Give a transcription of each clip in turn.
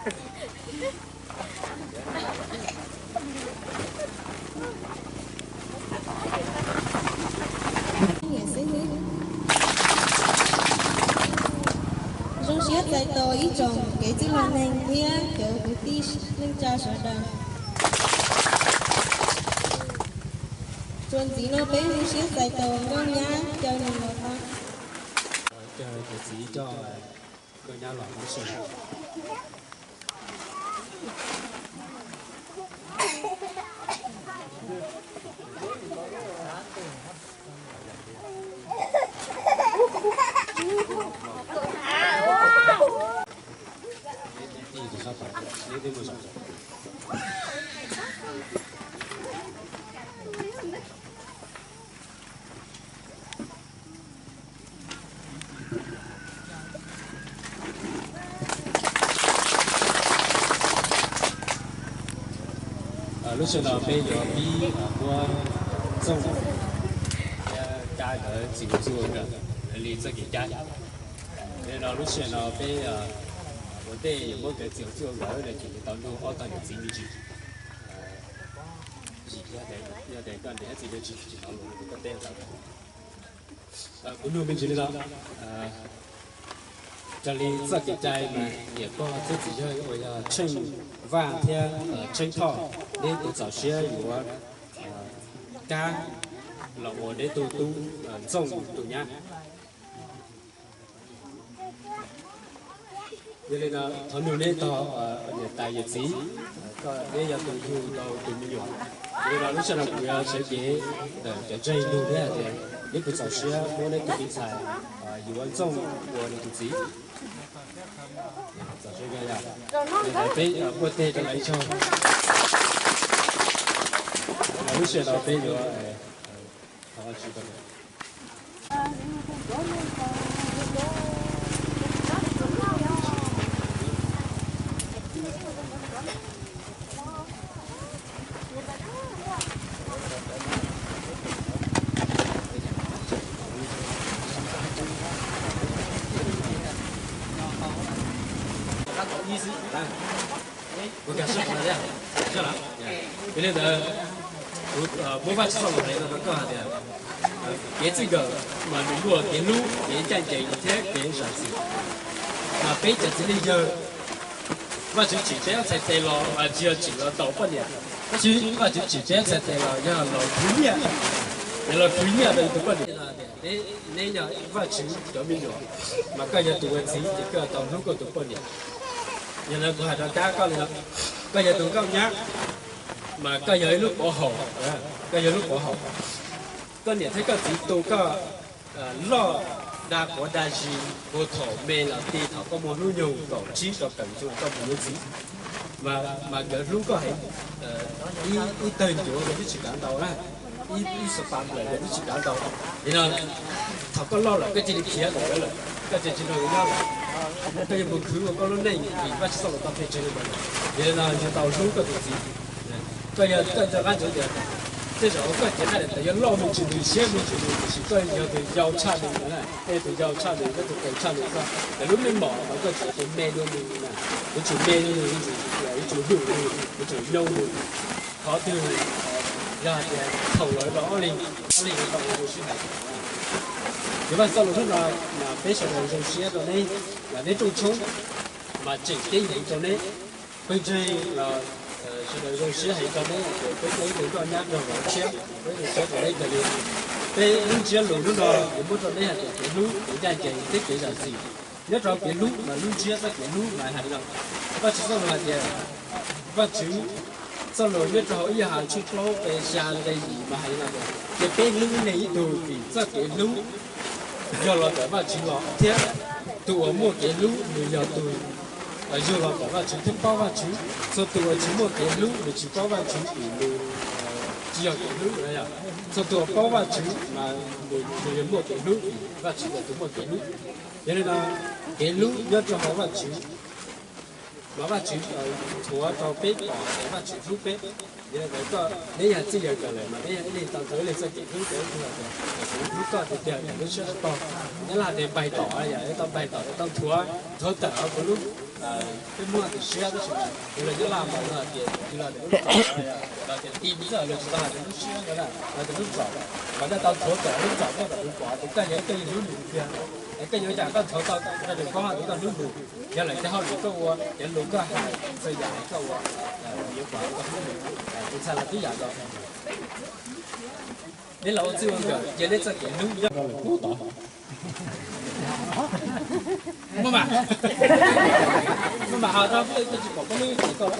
Zoo siab txais tos ib tsoom kev txwj laus neeg thiab cov kwv tij neej tsa sawv daws. Txuas ntxiv no peb zoo siab txais tos nkauj nyab caw nws los tau. Caw cov txiv coj nkauj nyab los tau sawv. Lub sij hawm no peb yuav pib muab Txooj thiab Kab nkawd txiv txuj nkawm lawv li txoj kev cai. Yog li no lub sij hawm no peb ua ntej yuav muab nkawd txiv txuj nkawm no ces yuav tau nug ob tog niam txiv me ntsis. Yog tias koj niam thiab txiv tsis hnov lus koj teb tau. Kuv nug me ntsis li no. Raws li txoj kev cai mas niam pog thiab txiv yawg uas yog Tsheej Vaj thiab Tsheej Thoj, neb puas txaus siab yuav Kab los ua neb tug tub Txooj tus nyab? Yog li no thov nug neb tog niam tais yawm txiv, neb yog tus yug tau tus me nyuam. Yog li no lub sij hawm no kuv yuav sawv cev ntawm cov ntseeg nug neb hais tias neb puas txaus siab muab neb tus me ntxhais yuav Txooj ua nws tus txiv? Txaus siab, peb ua ntej rau lawv ib zaug. Lub sij hawm no peb yuav Yog li ntawd, kuv muab Vajtswv txoj lus hais no rau koj hais tias kev txij nkawm mas nws muaj kev hlub, kev ncaj ncees thiab kev zam txim. Mas peb cov txiv neej yawg, Vajtswv tsim peb ob txhais tes los mas tsis yog tsim los tau poj niam, tab sis Vajtswv tsim peb ob txhais tes los yog los khwv nyiaj, yog los khwv nyiaj rau tus poj niam. Neb yog Vajtswv cov me nyuam, mas koj yog tus ua txiv ces koj tau hlub koj tus poj niam. Yog li kuv hais rau Kab koj li no, koj yog tus nkauj nyab, mas koj yog ib lub pov haum, koj yog lub pov haum. Koj niam thiab koj txiv tu koj loj dag quav dag zis puag thaum me los ti thaum koj muaj hnub nyoog kaum tsib rau kaum cuaj koj mus yuav txiv, mas nkawd hlub koj heev. Ib tawg ncuav nkawd twb tsis kav ntau na, ib xav pas nplawm nkawd twb tsis kav ntau. Li no thaum koj loj lawm koj cia li khiav ntawm nkawd lawm, koj cia li tsis nrog nkawd nyob lawm, koj yuav mus khwv ua koj lub neej vim Vajtswv txoj lus tau qhia rau ntawd. Yog li no yog tau hlub koj tus txiv. Koj yog koj nco qab ntsoov tias tej zaum koj cev nqaij daim tawv yuav loj me ntsis nws siab me ntsis nws, tiam sis koj yog tus yau tshaj nws, koj yog tus yau tshaj nws, koj tus qees tshaj nws, koj lub meej mom mas koj tseem tus me dua nws, yuav tsum me dua nws, yuav tsum hlub nws, yuav tsum nyob nws. Qhov twg yog hais tias thaum lawv los ob leeg, ob leeg tau ua sib hais. Ces Vajtswv txoj lus hnub no mas peb sawv daws zoo siab rau neb, neb rooj tshoob mas tseem ceeb heev rau neb. Pawg ntseeg los sawv daws zoo siab heev rau neb, peb ib tug nkauj nyab nrog vauv tshiab, peb zoo siab rau neb kawg li. Peb lub ntsiab lus hnub no yuav muab rau neb hais tias kev hlub, kev ncaj ncees thiab kev zam txim. Nyob rau kev hlub mas lub ntsiab txoj kev hlub mas hais li no, Vajtswv txoj lus hais tias, Vajtswv txoj lus nyob rau hauv ib Yauhas tshooj plaub nqe xya nqe yim mas hais li no tias, ces peb hlub ib leeg ib tug vim txoj kev hlub yog los ntawm Vajtswv los thiab, tus uas muaj kev hlub nws yog tus yug los ntawm Vajtswv thiab paub Vajtswv. Txhua tus uas tsis muaj kev hlub nws tsis paub Vajtswv vim nws tsis yog kev hlub. Txhua tus uas paub Vajtswv mas nws yuav muaj kev hlub vim Vajtswv yog tus muaj kev hlub. Yog li no, kev hlub nyob rau hauv Vajtswv, mas Vajtswv nthuav rau peb pom tias Vajtswv hlub peb. Yog li ntawd koj, neb yog txij yawg kawm lawm mas neb yog ib leeg tau nthuav ib leeg txoj kev hlub, ces ib tug hais tias kuv hlub koj tiag tiag, lub siab tag, neb laj tias npaig tom, yog tau npaig tom, tau nthuav, nthuav tawm hauv kuv lub Peb muaj tus siab tab sis mas tus los nyob Laj Npaum no hais tias tus los tias lub txom los tias ti mus txoj hauv lus tsis tau hais tias lub siab ntawd na, los tias lub txom, mas nej tau nthuav kom lub txom koj kom kuv pom tias koj yog ib tug hlub lwm tiag, es koj yuav cas koj nthuav tau rau tus koob hais tias koj hlub lwm, yog lawm cov hauj lwm koj ua, cov lus koj hais, txhua yam koj ua, yuav pom koj hlub lwm, tus ntxhais los tib yam nkaus. Neb los ua txij ua nkawm cia neb txoj kev hlub nyob rau lwm qub tod. Muaj mas, muaj mas hais rau peb tsis pom koj lub txim koj.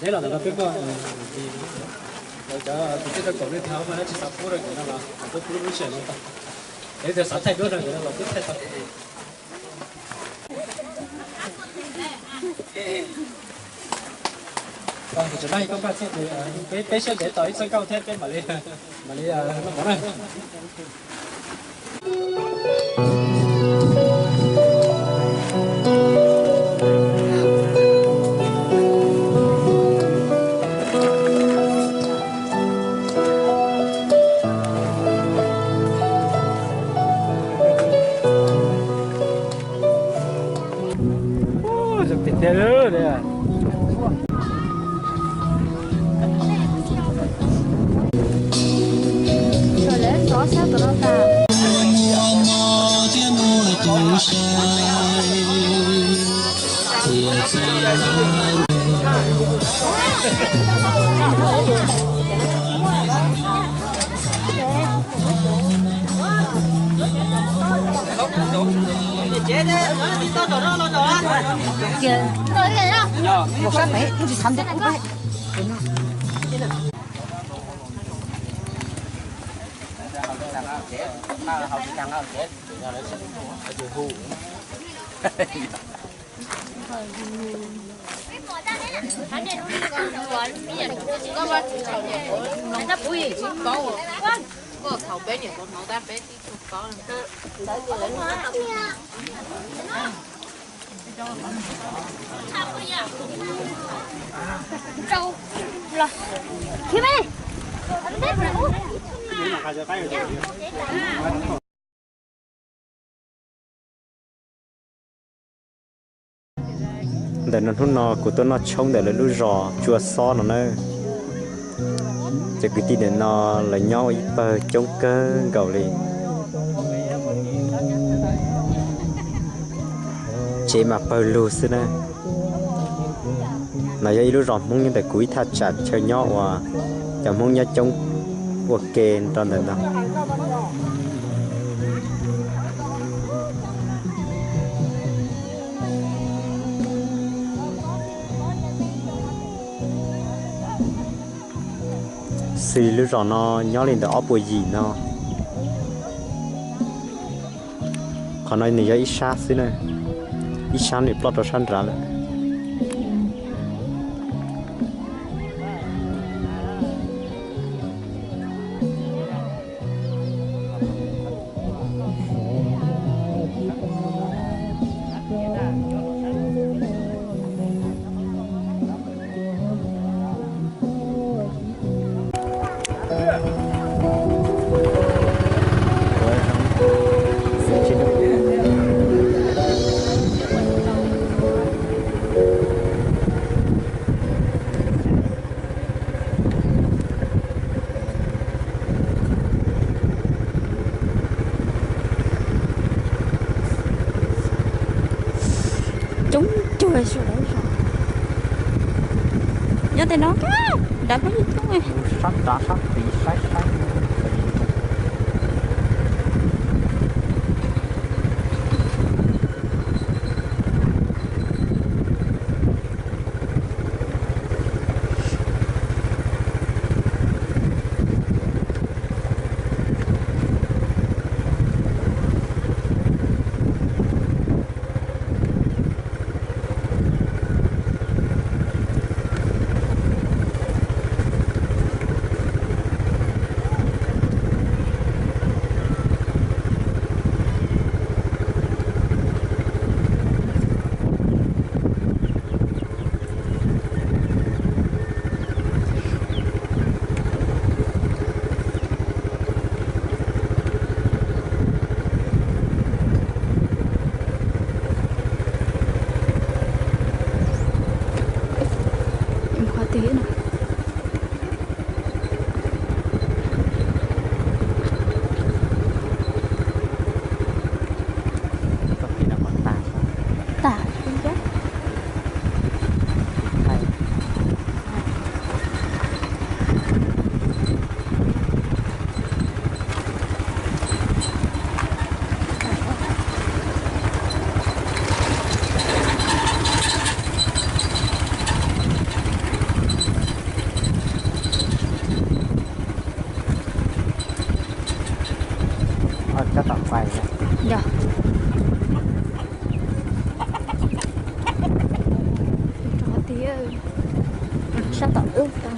Neb los ntawm no peb muaj, cov tus tij rau kaum leej thiab mas neb tsis xav pub rau nkawd no los kuv pub lub sij hawm no tau. Es xav thaij duab rau nkawd no los kuj thaij tau. Tsis noj ib koob kaj txhij, peb siab ntev tos ib txoj nkauj thiab peb mam li, mam li noj mov na. Zoo tiag tiag li. Ntawm no hnub no kuv tuaj noj tshoob ntawm lawv lub zos Tsua Xob no na. Cov kwv tij ntawm no lawv nyob ua ib pawg coob kawg nkaus li. Tsev mas pawg lug xwb na. No yog ib lub zos Hmoob nyob ntawm kuv ib thaj tsam chaw nyob uas cov Hmoob nyob coob ua ke rau ntawm no. Xws li lub zos no nyob li ntawm ob puas yim no. Qhov no nws yog ib sab xwb na, ib sab nws ploj rau sab nrad lawm. Nyob tej no, dav peb ib tug. Sab dav sab tid saib saib. Qhov twg no? Tag. Sab tom qais. Yog. Rau qhov tias sab tom ub tau.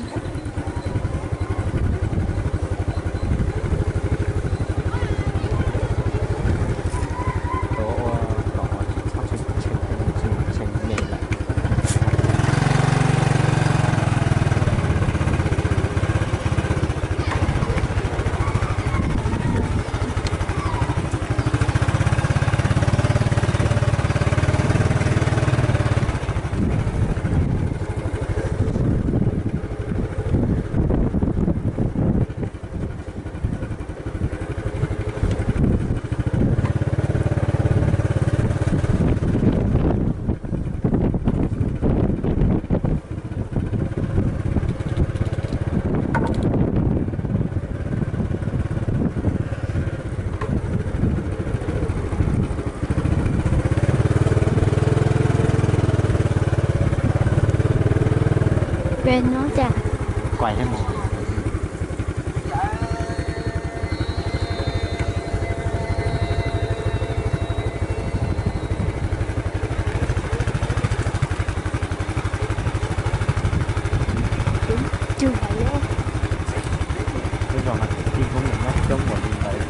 Peb nyob cas? Kuais thiab mus. Cug hais lub zos no kwv tij Hmoob nyob coob npaum li ntawd.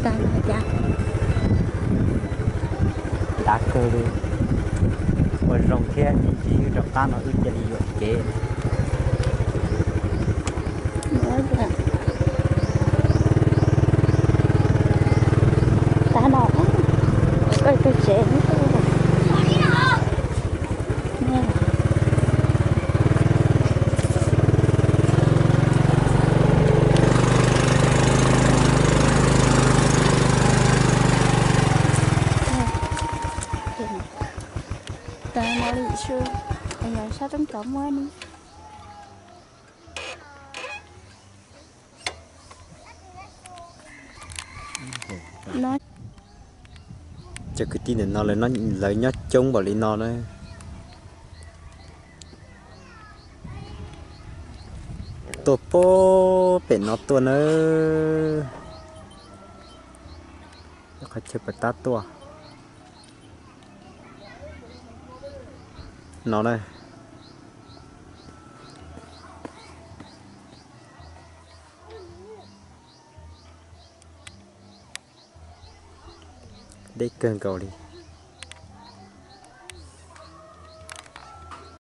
Tag no cas dav kawg li. Ua zoo thiab, ib ntsis wb rov qab no wb cia li yuam kev. Tag no, koj tsev. Tau no li su, yog sab roob tod muaj ne. Cov kwv tij ntawm no lawv nyob coob npaum li no na. Tuaj puag pem no tuaj nawb. Qhov chaw puas tab tuaj no na. Deb kawg nkaus li.